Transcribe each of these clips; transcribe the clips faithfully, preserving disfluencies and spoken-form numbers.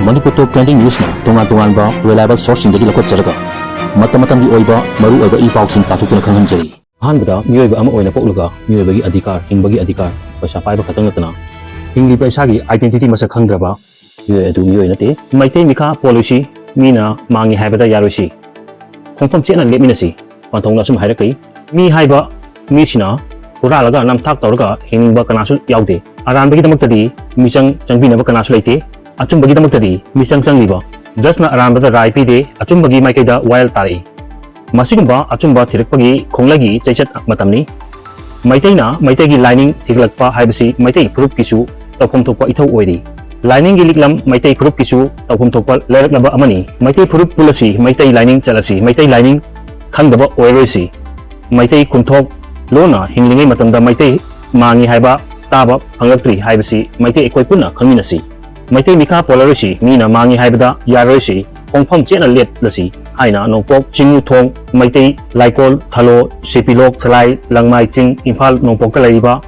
ꯃꯅꯤꯄꯨꯔ ꯇꯣꯞ trending ꯅ꯭ꯌꯨꯁꯅ ꯇꯣꯉꯥꯟ ꯇꯣꯉꯥꯟꯕ reliable ꯁꯣꯔꯁꯁꯤꯡꯗꯒꯤ ꯂꯧꯈꯠꯆꯔꯒ ꯃꯇꯝ ꯃꯇꯝꯒꯤ ꯑꯣꯏꯕ ꯃꯔꯨ ꯑꯣꯏꯕ ꯏ ꯄꯥꯎꯁꯤꯡ ꯄꯥꯊꯣꯛꯇꯨꯅ ꯈꯪꯍꯟꯖꯔꯤ꯫ ꯑꯍꯥꯟꯕꯗ ꯃꯤꯑꯣꯏꯕ ꯑꯃ ꯑꯣꯏꯅ ꯄꯣꯛꯂꯒ ꯃꯤꯑꯣꯏꯕꯒꯤ ꯑꯙꯤꯀꯥꯔ, ꯍꯤꯡꯕꯒꯤ ꯑꯙꯤꯀꯥꯔ, ꯄꯩꯁꯥ ꯄꯥꯏꯕ ꯈꯛꯇꯪ ꯅꯠꯇꯅ ꯍꯤꯡꯂꯤꯕ ꯏꯁꯥꯒꯤ identity ꯃꯁꯛ ꯈꯪꯗ꯭ꯔꯕ ꯃꯤꯑꯣꯏ ꯑꯗꯨ ꯃꯤꯑꯣꯏ ꯅꯠꯇꯦ꯫ ꯃꯩꯇꯩ ꯃꯤꯈꯥ ꯄꯣꯜꯂꯣꯏꯁꯤ, ꯃꯤꯅ ꯃꯥꯡꯉꯤ ꯍꯥꯏꯕꯗ ꯌꯥꯔꯣꯏꯁꯤ꯫ ꯈꯣꯡꯐꯝ ꯆꯦꯠꯅ ꯂꯦꯞꯃꯤꯟꯅꯁꯤ꯫ ꯄꯟꯊꯧꯅ ꯑꯁꯨꯝ ꯍꯥꯏꯔꯛꯂꯤ, "ꯃꯤ ꯍꯥꯏꯕ ꯃꯤꯁꯤꯅ ꯍꯨꯔꯥꯜꯂꯒ ꯅꯝꯊꯥꯛ ꯇꯧꯔꯒ ꯍꯤꯡꯕ ꯀꯅꯥꯁꯨ ꯌꯥꯎꯗꯦ꯫ ꯑꯔꯥꯟꯕꯒꯤꯗꯃꯛꯇꯗꯤ ꯃꯤꯆꯪ ꯆꯪꯕꯤꯅꯕ ꯀꯅꯥꯁꯨ ꯂꯩꯇꯦ꯫ ꯑꯆꯨꯝꯕꯒꯤꯗꯃꯛꯇꯗꯤ ꯃꯤꯆꯪ ꯆꯪꯂꯤꯕ ꯖꯁꯅ ꯑꯔꯥꯟꯕꯗ ꯔꯥꯏ ꯄꯤꯗꯦ꯫ ꯑꯆꯨꯝꯕꯒꯤ ꯃꯥꯏꯀꯩꯗ ꯋꯥꯌꯦꯜ ꯇꯥꯔꯛꯏ꯫" ꯃꯁꯤꯒꯨꯝꯕ ꯑꯆꯨꯝꯕ ꯊꯤꯔꯛꯄꯒꯤ ꯈꯣꯡꯂꯩꯒꯤ ꯆꯩꯆꯠ ꯃꯇꯝꯅꯤ꯫ ꯃꯩꯇꯩꯅ ꯃꯩꯇꯩꯒꯤ ꯂꯥꯏꯅꯤꯡ ꯊꯤꯒꯠꯂꯛꯄ ꯍꯥꯏꯕꯁꯤ ꯃꯩꯇꯩ ꯐꯨꯔꯨꯞꯀꯤꯁꯨ ꯇꯧꯐꯝ ꯊꯣꯛꯄ ꯏꯊꯧ ꯑꯣꯏꯔꯤ꯫ ꯂꯥꯏꯅꯤꯡꯒꯤ ꯂꯤꯛꯂꯝ ꯃꯩꯇꯩ ꯐꯨꯔꯨꯞꯀꯤꯁꯨ ꯇꯧꯐꯝ ꯊꯣꯛꯄ ꯂꯩꯔꯛꯂꯕ ꯑꯃꯅꯤ꯫ ꯃꯩꯇꯩ ꯐꯨꯔꯨꯞ ꯄꯨꯜꯂꯁꯤ, ꯃꯩꯇꯩ ꯂꯥꯏꯅꯤꯡ ꯆꯠꯂꯁꯤ, ꯃꯩꯇꯩ ꯂꯥꯏꯅꯤꯡ ꯈꯪꯗꯕ ꯑꯣꯏꯔꯣꯏꯁꯤ꯫ ꯃꯩꯇꯩ ꯈꯨꯟꯊꯣꯛ ꯂꯣꯟꯅ ꯍꯤꯡꯂꯤꯉꯩ ꯃꯇꯝꯗ ꯃꯩꯇꯩ ꯃꯥꯡꯉꯤ ꯍꯥꯏꯕ ꯇꯥꯕ ꯐꯪꯂꯛꯇ꯭ꯔꯤ ꯍꯥꯏꯕꯁꯤ ꯃꯩꯇꯩ ꯑꯩꯈꯣꯏ ꯄꯨꯟꯅ ꯈꯪꯃꯤꯟꯅꯁꯤ꯫ ꯃꯩꯇꯩ ꯃꯤꯈꯥ ꯄꯣꯜꯂꯔꯣꯏꯁꯤ, ꯃꯤꯅ ꯃꯥꯡꯉꯤ ꯍꯥꯏꯕꯗ ꯌꯥꯔꯔꯣꯏꯁꯤ, ꯈꯣꯡꯐꯝ ꯆꯦꯠꯅ ꯂꯦꯞꯂꯁꯤ ꯍꯥꯏꯅ ꯅꯣꯡꯄꯣꯛ ꯆꯤꯡꯉꯨꯊꯣꯡ ꯃꯩꯇꯩ ꯂꯥꯏꯀꯣꯜ, ꯊꯂꯣ, ꯁꯦꯄꯤꯂꯣꯛ, ꯁꯂꯥꯏ, ꯂꯪꯃꯥꯏ ꯆꯤꯡ, ꯏꯝꯐꯥꯜ ꯅꯣꯡꯄꯣꯛꯇ ꯂꯩꯔꯤꯕ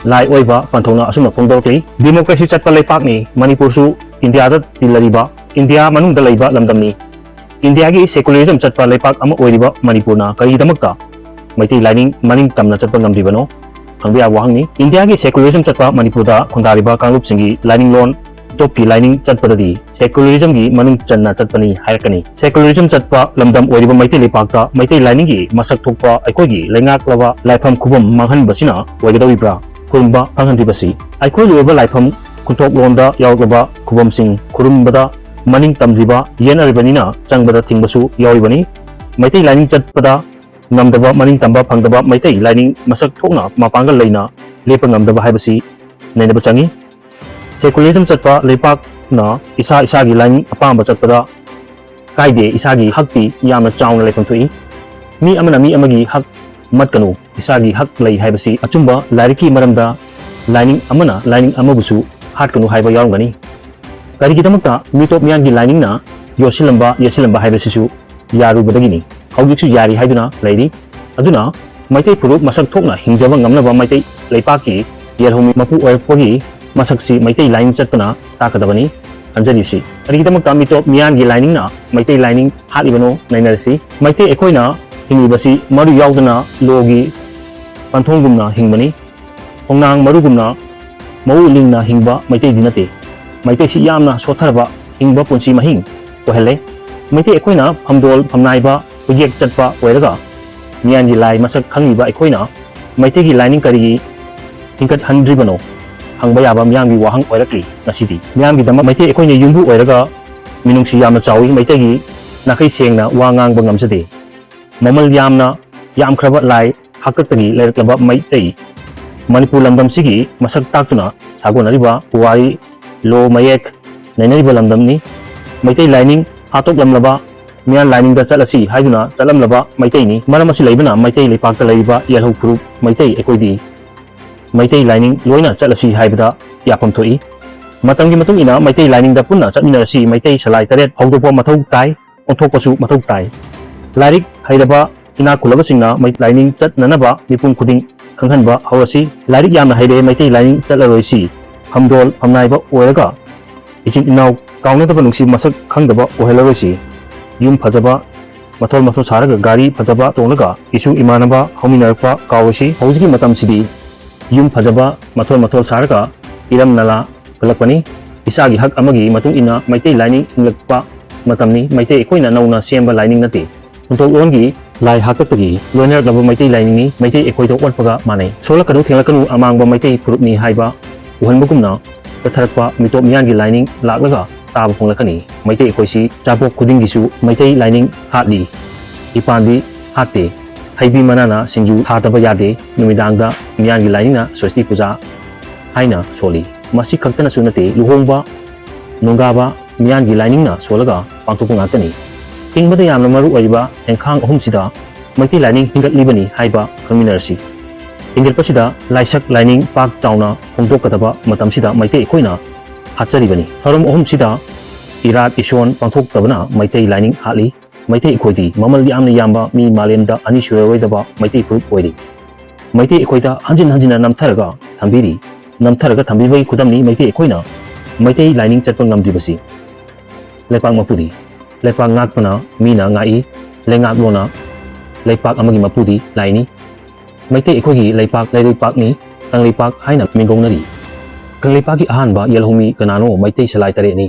ꯂꯥꯏ ꯑꯣꯏꯕ ꯄꯟꯊꯧꯅ ꯑꯁꯨꯝꯅ ꯐꯣꯡꯗꯣꯔꯛꯂꯤ꯫ ꯗꯤꯃꯣꯀ꯭ꯔꯦꯁꯤ ꯆꯠꯄ ꯂꯩꯄꯥꯛꯅꯤ ꯃꯅꯤꯄꯨꯔꯁꯨ, ꯏꯟꯗꯤꯌꯥꯗ ꯇꯤꯜꯂꯔꯤꯕ, ꯏꯟꯗꯤꯌꯥ ꯃꯅꯨꯡꯗ ꯂꯩꯕ ꯂꯝꯗꯝꯅꯤ꯫ ꯏꯟꯗꯤꯌꯥꯒꯤ ꯁꯦꯀꯨꯂꯔꯤꯖꯝ ꯆꯠꯄ ꯂꯩꯄꯥꯛ ꯑꯃ ꯑꯣꯏꯔꯤꯕ ꯃꯅꯤꯄꯨꯔꯅ ꯀꯔꯤꯒꯤꯗꯃꯛꯇ ꯃꯩꯇꯩ ꯂꯥꯏꯅꯤꯡ ꯃꯅꯤꯡ ꯇꯝꯅ ꯆꯠꯄ ꯉꯝꯗ꯭ꯔꯤꯕꯅꯣ? ꯍꯪꯕ ꯌꯥꯕ ꯋꯥꯍꯪꯅꯤ꯫ ꯏꯟꯗꯤꯌꯥꯒꯤ ꯁꯦꯀꯨꯂꯔꯤꯖꯝ ꯆꯠꯄ ꯃꯅꯤꯄꯨꯔꯗ ꯈꯨꯟꯗꯥꯔꯤꯕ ꯀꯥꯡꯂꯨꯞꯁꯤꯡꯒꯤ ꯂꯥꯏꯅꯤꯡꯂꯣꯟ ꯇꯣꯞꯀꯤ ꯂꯥꯏꯅꯤꯡ ꯆꯠꯄꯗꯗꯤ ꯁꯦꯀꯨꯂꯔꯤꯖꯝꯒꯤ ꯃꯅꯨꯡ ꯆꯟꯅ ꯆꯠꯄꯅꯤ ꯍꯥꯏꯔꯛꯀꯅꯤ꯫ ꯁꯦꯀꯨꯂꯔꯤꯖꯝ ꯆꯠꯄ ꯂꯝꯗꯝ ꯑꯣꯏꯔꯤꯕ ꯃꯩꯇꯩ ꯂꯩꯄꯥꯛꯇ ꯃꯩꯇꯩ ꯂꯥꯏꯅꯤꯡꯒꯤ ꯃꯁꯛ ꯊꯣꯛꯄ ꯑꯩꯈꯣꯏꯒꯤ ꯂꯩꯉꯥꯛꯂꯕ ꯂꯥꯏꯐꯝ ꯈꯨꯕꯝ ꯃꯥꯡꯍꯟꯕꯁꯤꯅ ꯑꯣꯏꯒꯗꯧꯔꯤꯕ꯭ꯔꯥ? ꯈꯨꯔꯨꯝꯕ ꯐꯪꯍꯟꯗ꯭ꯔꯤꯕꯁꯤ ꯑꯩꯈꯣꯏ ꯂꯣꯏꯕ ꯂꯥꯏꯐꯝ ꯈꯨꯟꯊꯣꯛꯂꯣꯟꯗ ꯌꯥꯎꯔꯛꯂꯕ ꯈꯨꯕꯝꯁꯤꯡ ꯈꯨꯔꯨꯝꯕꯗ ꯃꯅꯤꯡ ꯇꯝꯗ꯭ꯔꯤꯕ ꯌꯦꯠꯅꯔꯤꯕꯅꯤꯅ ꯆꯪꯕꯗ ꯊꯤꯡꯕꯁꯨ ꯌꯥꯎꯔꯤꯕꯅꯤ꯫ ꯃꯩꯇꯩ ꯂꯥꯏꯅꯤꯡ ꯆꯠꯄꯗ ꯉꯝꯗꯕ, ꯃꯅꯤꯡ ꯇꯝꯕ ꯐꯪꯗꯕ ꯃꯩꯇꯩ ꯂꯥꯏꯅꯤꯡ ꯃꯁꯛ ꯊꯣꯛꯅ ꯃꯄꯥꯡꯒꯜ ꯂꯩꯅ ꯂꯦꯞꯄ ꯉꯝꯗꯕ ꯍꯥꯏꯕꯁꯤ ꯅꯩꯅꯕ ꯆꯪꯏ꯫ ꯁꯦꯀꯨꯂꯔꯤꯖꯝ ꯆꯠꯄ ꯂꯩꯄꯥꯛꯅ ꯏꯁꯥ ꯏꯁꯥꯒꯤ ꯂꯥꯏꯅꯤꯡ ꯑꯄꯥꯝꯕ ꯆꯠꯄꯗ ꯀꯥꯏꯗꯦ, ꯏꯁꯥꯒꯤ ꯍꯛꯇꯤ ꯌꯥꯝꯅ ꯆꯥꯎꯅ ꯂꯩꯐꯝ ꯊꯣꯛꯏ꯫ ꯃꯤ ꯑꯃꯅ ꯃꯤ ꯑꯃꯒꯤ ꯍꯛ ꯃꯠꯀꯅꯨ, ꯏꯁꯥꯒꯤ ꯍꯛ ꯂꯩ ꯍꯥꯏꯕꯁꯤ ꯑꯆꯨꯝꯕ ꯂꯥꯏꯔꯤꯛꯀꯤ ꯃꯔꯝꯗ ꯂꯥꯏꯅꯤꯡ ꯑꯃꯅ ꯂꯥꯏꯅꯤꯡ ꯑꯃꯕꯨꯁꯨ ꯍꯥꯠꯀꯅꯨ ꯍꯥꯏꯕ ꯌꯥꯎꯔꯝꯒꯅꯤ꯫ ꯀꯔꯤꯒꯤꯗꯃꯛꯇ ꯃꯤꯇꯣꯞ ꯃꯤꯌꯥꯟꯒꯤ ꯂꯥꯏꯅꯤꯡꯅ ꯌꯣꯠꯁꯤꯜꯂꯝꯕ, ꯌꯦꯠꯁꯤꯜꯂꯝꯕ ꯍꯥꯏꯕꯁꯤꯁꯨ ꯌꯥꯔꯨꯕꯗꯒꯤꯅꯤ꯫ ꯍꯧꯖꯤꯛꯁꯨ ꯌꯥꯔꯤ ꯍꯥꯏꯗꯨꯅ ꯂꯩꯔꯤ꯫ ꯑꯗꯨꯅ ꯃꯩꯇꯩ ꯐꯨꯔꯨꯞ ꯃꯁꯛ ꯊꯣꯛꯅ ꯍꯤꯡꯖꯕ ꯉꯝꯅꯕ ꯃꯩꯇꯩ ꯂꯩꯄꯥꯛꯀꯤ ꯌꯦꯜꯍꯧꯃꯤ ꯃꯄꯨ ꯑꯣꯏꯔꯛꯄꯒꯤ ꯃꯁꯛꯁꯤ ꯃꯩꯇꯩ ꯂꯥꯏꯅꯤꯡ ꯆꯠꯄꯅ ꯇꯥꯛꯀꯗꯕꯅꯤ꯫ ꯈꯟꯖꯔꯤꯁꯤ꯫ ꯀꯔꯤꯒꯤꯗꯃꯛꯇ ꯃꯤꯇꯣꯞ ꯃꯤꯌꯥꯟꯒꯤ ꯂꯥꯏꯅꯤꯡꯅ ꯃꯩꯇꯩ ꯂꯥꯏꯅꯤꯡ ꯍꯥꯠꯂꯤꯕꯅꯣ ꯅꯩꯅꯔꯁꯤ꯫ ꯃꯩꯇꯩ ꯑꯩꯈꯣꯏꯅ ꯍꯤꯡꯂꯤꯕꯁꯤ ꯃꯔꯨ ꯌꯥꯎꯗꯅ ꯂꯣꯒꯤ ꯄꯟꯊꯨꯡꯒꯨꯝꯅ ꯍꯤꯡꯕꯅꯤ꯫ ꯈꯣꯡꯅꯥꯡ ꯃꯔꯨꯒꯨꯝꯅ ꯃꯎ ꯂꯤꯡꯅ ꯍꯤꯡꯕ ꯃꯩꯇꯩꯗꯤ ꯅꯠꯇꯦ꯫ ꯃꯩꯇꯩꯁꯤ ꯌꯥꯝꯅ ꯁꯣꯠꯊꯔꯕ ꯍꯤꯡꯕ ꯄꯨꯟꯁꯤ ꯃꯍꯤꯡ ꯑꯣꯏꯍꯜꯂꯦ꯫ ꯃꯩꯇꯩ ꯑꯩꯈꯣꯏꯅ ꯐꯝꯗꯣꯜ ꯐꯝꯅꯥꯏꯕ, ꯈꯨꯌꯦꯛ ꯆꯠꯄ ꯑꯣꯏꯔꯒ ꯃꯤꯌꯥꯝꯒꯤ ꯂꯥꯏ ꯃꯁꯛ ꯈꯪꯂꯤꯕ ꯑꯩꯈꯣꯏꯅ ꯃꯩꯇꯩꯒꯤ ꯂꯥꯏꯅꯤꯡ ꯀꯔꯤꯒꯤ ꯍꯤꯡꯒꯠꯍꯟꯗ꯭ꯔꯤꯕꯅꯣ ꯍꯪꯕ ꯌꯥꯕ ꯃꯤꯌꯥꯝꯒꯤ ꯋꯥꯍꯪ ꯑꯣꯏꯔꯛꯂꯤ ꯉꯁꯤꯗꯤ꯫ ꯃꯤꯌꯥꯝꯒꯤꯗꯃꯛ ꯃꯩꯇꯩ ꯑꯩꯈꯣꯏꯅ ꯌꯨꯝꯕꯨ ꯑꯣꯏꯔꯒ ꯃꯤꯅꯨꯡꯁꯤ ꯌꯥꯝꯅ ꯆꯥꯎꯏ꯫ ꯃꯩꯇꯩꯒꯤ ꯅꯥꯈꯩ ꯁꯦꯡꯅ ꯋꯥ ꯉꯥꯡꯕ ꯉꯝꯖꯗꯦ꯫ ꯃꯃꯜ ꯌꯥꯝꯅ ꯌꯥꯝꯈ꯭ꯔꯕ ꯂꯥꯏ ꯍꯥꯛꯇꯛꯇꯒꯤ ꯂꯩꯔꯛꯂꯕ ꯃꯩꯇꯩ ꯃꯅꯤꯄꯨꯔ ꯂꯝꯗꯝꯁꯤꯒꯤ ꯃꯁꯛ ꯇꯥꯛꯇꯨꯅ ꯁꯥꯒꯣꯟꯅꯔꯤꯕ ꯄꯨꯋꯥꯔꯤ, ꯂꯣ ꯃꯌꯦꯛ ꯅꯩꯅꯔꯤꯕ ꯂꯝꯗꯝꯅꯤ꯫ ꯃꯩꯇꯩ ꯂꯥꯏꯅꯤꯡ ꯍꯥꯠꯇꯣꯛꯂꯝꯂꯕ ꯃꯤꯌꯥꯟ ꯂꯥꯏꯅꯤꯡꯗ ꯆꯠꯂꯁꯤ ꯍꯥꯏꯗꯨꯅ ꯆꯠꯂꯝꯂꯕ ꯃꯩꯇꯩꯅꯤ꯫ ꯃꯔꯝ ꯑꯁꯤ ꯂꯩꯕꯅ ꯃꯩꯇꯩ ꯂꯩꯄꯥꯛꯇ ꯂꯩꯔꯤꯕ ꯌꯦꯜꯍꯧ ꯐꯨꯔꯨꯞ ꯃꯩꯇꯩ ꯑꯩꯈꯣꯏꯗꯤ ꯃꯩꯇꯩ ꯂꯥꯏꯅꯤꯡ ꯂꯣꯏꯅ ꯆꯠꯂꯁꯤ ꯍꯥꯏꯕꯗ ꯌꯥꯐꯝ ꯊꯣꯛꯏ꯫ ꯃꯇꯝꯒꯤ ꯃꯇꯨꯡ ꯏꯟꯅ ꯃꯩꯇꯩ ꯂꯥꯏꯅꯤꯡꯗ ꯄꯨꯟꯅ ꯆꯠꯃꯤꯟꯅꯔꯁꯤ꯫ ꯃꯩꯇꯩ ꯁꯂꯥꯏ ꯇꯔꯦꯠ ꯍꯧꯗꯣꯛꯄ ꯃꯊꯧ ꯇꯥꯏ, ꯑꯣꯟꯊꯣꯛꯄꯁꯨ ꯃꯊꯧ ꯇꯥꯏ꯫ ꯂꯥꯏꯔꯤꯛ ꯍꯩꯔꯕ ꯏꯅꯥꯛ ꯈꯨꯜꯂꯕꯁꯤꯡꯅ ꯃꯩ-, ꯂꯥꯏꯅꯤꯡ ꯆꯠꯅꯅꯕ ꯃꯤꯄꯨꯝ ꯈꯨꯗꯤꯡ ꯈꯪꯍꯟꯕ ꯍꯧꯔꯁꯤ꯫ ꯂꯥꯏꯔꯤꯛ ꯌꯥꯝꯅ ꯍꯩꯔꯦ, ꯃꯩꯇꯩ ꯂꯥꯏꯅꯤꯡ ꯆꯠꯂꯔꯣꯏꯁꯤ꯫ ꯐꯝꯗꯣꯜ ꯐꯝꯅꯥꯏꯕ ꯑꯣꯏꯔꯒ ꯏꯆꯤꯟ ꯏꯅꯥꯎ ꯀꯥꯎꯅꯗꯕ ꯅꯨꯡꯁꯤ ꯃꯁꯛ ꯈꯪꯗꯕ ꯑꯣꯏꯍꯜꯂꯔꯣꯏꯁꯤ꯫ ꯌꯨꯝ ꯐꯖꯕ ꯃꯊꯣꯜ ꯃꯊꯣꯜ ꯁꯥꯔꯒ ꯒꯥꯔꯤ ꯐꯖꯕ ꯇꯣꯡꯂꯒ ꯏꯁꯨ ꯏꯃꯥꯟꯅꯕ ꯍꯧꯃꯤꯟꯅꯔꯛꯄ ꯀꯥꯎꯔꯣꯏꯁꯤ꯫ ꯍꯧꯖꯤꯛꯀꯤ ꯃꯇꯝꯁꯤꯗꯤ ꯌꯨꯝ ꯐꯖꯕ ꯃꯊꯣꯜ ꯃꯊꯣꯜ ꯁꯥꯔꯒ ꯏꯔꯝ ꯅꯂꯥ ꯈꯨꯜꯂꯛꯄꯅꯤ꯫ ꯏꯁꯥꯒꯤ ꯍꯛ ꯑꯃꯒꯤ ꯃꯇꯨꯡ ꯏꯟꯅ ꯃꯩꯇꯩ ꯂꯥꯏꯅꯤꯡ ꯍꯤꯡꯂꯛꯄ ꯃꯇꯝꯅꯤ꯫ ꯃꯩꯇꯩ ꯑꯩꯈꯣꯏꯅ ꯅꯧꯅ ꯁꯦꯝꯕ ꯂꯥꯏꯅꯤꯡ ꯅꯠꯇꯦ꯫ ꯈꯨꯟꯊꯣꯛꯂꯣꯟꯒꯤ ꯂꯥꯏ ꯍꯥꯛꯇꯛꯇꯒꯤ ꯂꯣꯏꯅꯔꯛꯂꯕ ꯃꯩꯇꯩ ꯂꯥꯏꯅꯤꯡꯅꯤ꯫ ꯃꯩꯇꯩ ꯑꯩꯈꯣꯏꯗ ꯑꯣꯠꯄꯒ ꯃꯥꯟꯅꯩ꯫ ꯁꯣꯛꯂꯛꯀꯅꯨ ꯊꯦꯡꯂꯛꯀꯅꯨ ꯑꯃꯥꯡꯕ ꯃꯩꯇꯩ ꯐꯨꯔꯨꯞꯅꯤ ꯍꯥꯏꯕ ꯎꯍꯟꯕꯒꯨꯝꯅ ꯆꯠꯊꯔꯛꯄ ꯃꯤꯇꯣꯞ ꯃꯤꯌꯥꯟꯒꯤ ꯂꯥꯏꯅꯤꯡ ꯂꯥꯛꯂꯒ ꯇꯥꯕ ꯐꯣꯡꯂꯛꯀꯅꯤ꯫ ꯃꯩꯇꯩ ꯑꯩꯈꯣꯏꯁꯤ ꯆꯥꯕꯣꯛ ꯈꯨꯗꯤꯡꯒꯤꯁꯨ ꯃꯩꯇꯩ ꯂꯥꯏꯅꯤꯡ ꯍꯥꯠꯂꯤ꯫ ꯏꯄꯥꯟꯗꯤ ꯍꯥꯠꯇꯦ꯫ ꯍꯩꯕꯤ ꯃꯅꯥꯅ ꯁꯤꯡꯖꯨ ꯊꯥꯗꯕ ꯌꯥꯗꯦ꯫ ꯅꯨꯃꯤꯗꯥꯡꯗ ꯃꯤꯌꯥꯟꯒꯤ ꯂꯥꯏꯅꯤꯡꯅ ꯁ꯭ꯋꯁꯇꯤ ꯄꯨꯖꯥ ꯍꯥꯏꯅ ꯁꯣꯜꯂꯤ꯫ ꯃꯁꯤ ꯈꯛꯇꯅꯁꯨ ꯅꯠꯇꯦ, ꯂꯨꯍꯣꯡꯕ, ꯅꯣꯡꯒꯥꯕ ꯃꯤꯌꯥꯟꯒꯤ ꯂꯥꯏꯅꯤꯡꯅ ꯁꯣꯜꯂꯒ ꯄꯥꯡꯊꯣꯛꯄ ꯉꯥꯛꯇꯅꯤ꯫ ꯍꯤꯡꯕꯗ ꯌꯥꯝꯅ ꯃꯔꯨ ꯑꯣꯏꯔꯤꯕ ꯇꯦꯡꯈꯥꯡ ꯑꯍꯨꯝꯁꯤꯗ ꯃꯩꯇꯩ ꯂꯥꯏꯅꯤꯡ ꯍꯤꯡꯒꯠꯂꯤꯕꯅꯤ ꯍꯥꯏꯕ ꯈꯪꯃꯤꯟꯅꯔꯁꯤ꯫ ꯍꯤꯡꯒꯠꯄꯁꯤꯗ ꯂꯥꯏꯁꯛ ꯂꯥꯏꯅꯤꯡ ꯄꯥꯛ ꯆꯥꯎꯅ ꯐꯣꯡꯗꯣꯛꯀꯗꯕ ꯃꯇꯝꯁꯤꯗ ꯃꯩꯇꯩ ꯑꯩꯈꯣꯏꯅ ꯍꯥꯠꯆꯔꯤꯕꯅꯤ꯫ ꯊꯧꯔꯝ ꯑꯍꯨꯝꯁꯤꯗ ꯏꯔꯥꯠ ꯏꯁꯣꯟ ꯄꯥꯡꯊꯣꯛꯇꯕꯅ ꯃꯩꯇꯩ ꯂꯥꯏꯅꯤꯡ ꯍꯥꯠꯂꯤ꯫ ꯃꯩꯇꯩ ꯑꯩꯈꯣꯏꯗꯤ ꯃꯃꯜ ꯌꯥꯝꯅ ꯌꯥꯝꯕ ꯃꯤ ꯃꯥꯂꯦꯝꯗ ꯑꯅꯤ ꯁꯨꯔꯔꯣꯏꯗꯕ ꯃꯩꯇꯩ ꯐꯨꯔꯨꯞ ꯑꯣꯏꯔꯤ꯫ ꯃꯩꯇꯩ ꯑꯩꯈꯣꯏꯗ ꯍꯟꯖꯤꯟ ꯍꯟꯖꯤꯟꯅ ꯅꯝꯊꯔꯒ ꯊꯝꯕꯤꯔꯤ꯫ ꯅꯝꯊꯔꯒ ꯊꯝꯕꯤꯕꯒꯤ ꯈꯨꯗꯝꯅꯤ ꯃꯩꯇꯩ ꯑꯩꯈꯣꯏꯅ ꯃꯩꯇꯩ ꯂꯥꯏꯅꯤꯡ ꯆꯠꯄ ꯉꯝꯗ꯭ꯔꯤꯕꯁꯤ ꯂꯩꯄꯥꯛ ꯃꯄꯨꯗꯤ꯫ ꯂꯩꯄꯥꯛ ꯉꯥꯛꯄꯅ ꯃꯤꯅ ꯉꯥꯛꯏ, ꯂꯩꯉꯥꯛꯂꯣꯅ ꯂꯩꯄꯥꯛ ꯑꯃꯒꯤ ꯃꯄꯨꯗꯤ ꯂꯥꯏꯅꯤ꯫ ꯃꯩꯇꯩ ꯑꯩꯈꯣꯏꯒꯤ ꯂꯩꯄꯥꯛ ꯂꯩꯔꯩꯄꯥꯛꯅꯤ, ꯀꯪꯂꯩꯄꯥꯛ ꯍꯥꯏꯅ ꯃꯤꯡꯒꯧꯅꯔꯤ꯫ ꯀꯪꯂꯩꯄꯥꯛꯀꯤ ꯑꯍꯥꯟꯕ ꯌꯦꯜꯍꯧꯃꯤ ꯀꯅꯥꯅꯣ? ꯃꯩꯇꯩ ꯁꯂꯥꯏ ꯇꯔꯦꯠꯅꯤ꯫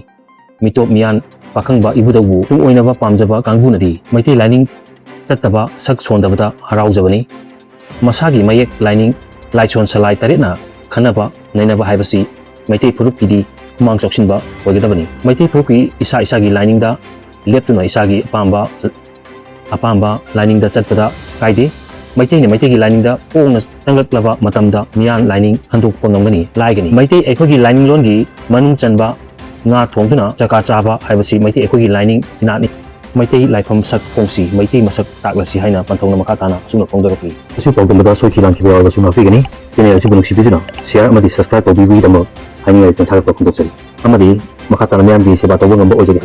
ꯃꯤꯇꯣꯞ ꯃꯤꯌꯥꯟ ꯄꯥꯈꯪꯕ ꯏꯕꯨꯙꯧꯕꯨ ꯇꯨꯡ ꯑꯣꯏꯅꯕ ꯄꯥꯝꯖꯕ ꯀꯥꯡꯕꯨꯅꯗꯤ ꯃꯩꯇꯩ ꯂꯥꯏꯅꯤꯡ ꯆꯠꯇꯕ ꯁꯛ ꯁꯣꯟꯗꯕꯗ ꯍꯔꯥꯎꯖꯕꯅꯤ꯫ ꯃꯁꯥꯒꯤ ꯃꯌꯦꯛ ꯂꯥꯏꯅꯤꯡ ꯂꯥꯏꯁꯣꯟ ꯁꯂꯥꯏ ꯇꯔꯦꯠꯅ ꯈꯟꯅꯕ ꯅꯩꯅꯕ ꯍꯥꯏꯕꯁꯤ ꯃꯩꯇꯩ ꯐꯨꯔꯨꯞꯀꯤꯗꯤ ꯈꯨꯃꯥꯡ ꯆꯥꯎꯁꯤꯟꯕ ꯑꯣꯏꯒꯗꯕꯅꯤ꯫ ꯃꯩꯇꯩ ꯐꯨꯔꯨꯞꯀꯤ ꯏꯁꯥ ꯏꯁꯥꯒꯤ ꯂꯥꯏꯅꯤꯡꯗ ꯂꯦꯞꯇꯨꯅ ꯏꯁꯥꯒꯤ ꯑꯄꯥꯝꯕ ꯑꯄꯥꯝꯕ ꯂꯥꯏꯅꯤꯡꯗ ꯆꯠꯄꯗ ꯀꯥꯏꯗꯦ꯫ ꯃꯩꯇꯩꯅ ꯃꯩꯇꯩꯒꯤ ꯂꯥꯏꯅꯤꯡꯗ ꯄꯣꯡꯅ ꯆꯪꯂꯛꯂꯕ ꯃꯇꯝꯗ ꯃꯤꯌꯥꯟ ꯂꯥꯏꯅꯤꯡ ꯈꯟꯗꯣꯛꯄ ꯉꯝꯒꯅꯤ, ꯂꯥꯏꯒꯅꯤ꯫ ꯃꯩꯇꯩ ꯑꯩꯈꯣꯏꯒꯤ ꯂꯥꯏꯅꯤꯡꯂꯣꯟꯒꯤ ꯃꯅꯨꯡ ꯆꯟꯕ ꯉꯥ ꯊꯣꯡꯗꯨꯅ ꯆꯀꯥ ꯆꯥꯕ ꯍꯥꯏꯕꯁꯤ ꯃꯩꯇꯩ ꯑꯩꯈꯣꯏꯒꯤ ꯂꯥꯏꯅꯤꯡ ꯏꯅꯥꯠꯅꯤ꯫ ꯃꯩꯇꯩ ꯂꯥꯏꯐꯝ ꯁꯛ ꯈꯣꯡꯁꯤ, ꯃꯩꯇꯩ ꯃꯁꯛ ꯇꯥꯛꯂꯁꯤ ꯍꯥꯏꯅ ꯄꯟꯊꯧꯅ ꯃꯈꯥ ꯇꯥꯅ ꯑꯁꯨꯝꯅ ꯐꯣꯡꯗꯣꯔꯛꯂꯤ꯫ ꯑꯁꯤ ꯄꯥꯎꯗꯝꯕꯗ ꯁꯣꯏꯈꯤ ꯂꯥꯟꯈꯤꯕ ꯌꯥꯎꯔꯕꯁꯨ ꯉꯥꯛꯄꯤꯒꯅꯤ꯫ ꯆꯦꯅꯦꯜ ꯑꯁꯤꯕꯨ ꯅꯨꯡꯁꯤꯕꯤꯗꯨꯅ ꯁꯤꯌꯥꯔ ꯑꯃꯗꯤ ꯁꯕꯁꯀ꯭ꯔꯥꯏꯕ ꯇꯧꯕꯤꯕꯒꯤꯗꯃꯛ ꯍꯥꯏꯅꯤꯡꯉꯥꯏ ꯂꯩꯇꯅ ꯊꯥꯒꯠꯄ ꯐꯣꯡꯗꯣꯛꯆꯔꯤ꯫ ꯑꯃꯗꯤ ꯃꯈꯥ ꯇꯥꯅ ꯃꯤꯌꯥꯝꯒꯤ ꯁꯦꯕꯥ ꯇꯧꯕ ꯉꯝꯕ ꯑꯣꯏꯖꯒꯦ꯫